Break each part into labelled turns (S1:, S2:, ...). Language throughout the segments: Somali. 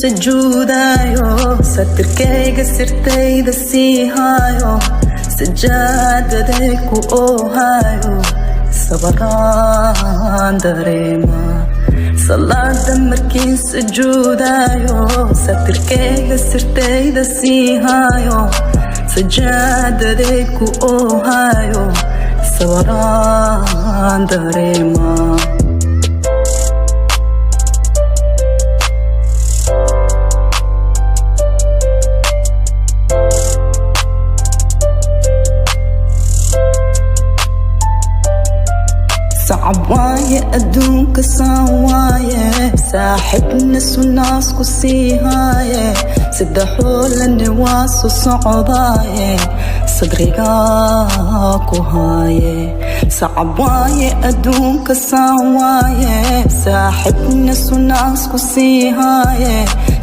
S1: Sujuudayo, satirkayga sirtayda sii haayo, sajaadaday ku oohayo, sabaraan dareema. Salaada markiin sujuudayo, satirkayga sirtayda sii haayo, sajaadaday ku oohayo, sabaraan dareema. Sacab waaye adduunka, saan waaye, saaxibna sunaas ku sii haaye, saddexoolani waa soo socdaaye, sadrigaa ku haaye. Sacab waaye adduunka, saan waaye, saaxibna sunaas ku sii haaye,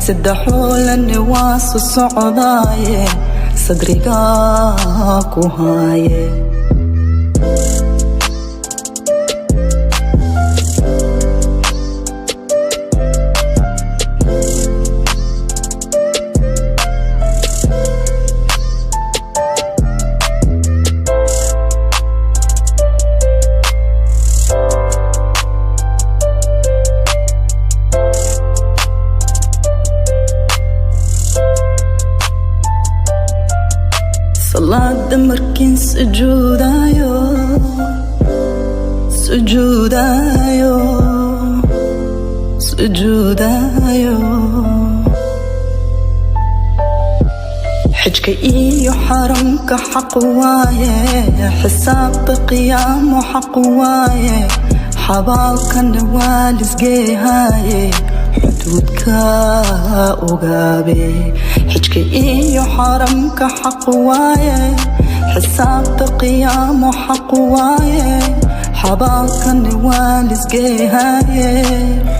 S1: saddexoolani waa soo socdaaye, sadrigaa ku haaye. Salaada markiin sujuudayo, sujuudayo, sujuudayo. Xajka iyo xaramka xaq waaye, xisaabta qiyaamo xaq waaye, xabaalkana waa lisgeehaaye, xuduudka ogaabe. Xajka iyo xaramka xaq waaye, xisaabta qiyaamo xaq waaye, xabaalkana waa lisgeehaaye,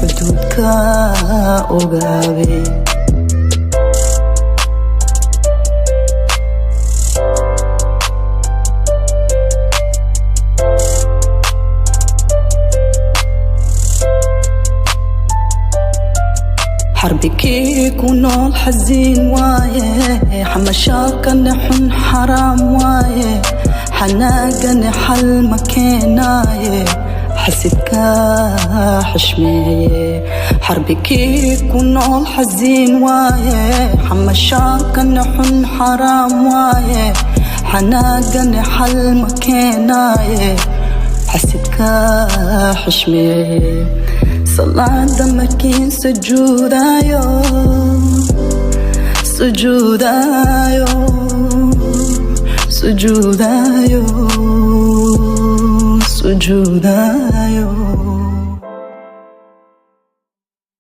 S1: xuduudka ogaabe. Xarbikii ku nool xasiin waaye, xamashaakana xun xaraam waaye, xanaagana xal ma keenaaye, xasidka xishmeeye. Xarbikii ku nool xasiin waaye, xamashaakana xun xaraam waaye, xanaagana xal ma keenaaye, xasidka xishmeeye. Salaada markiin sujuudayo, sujuudayo, sujuudayo, sujuudayo.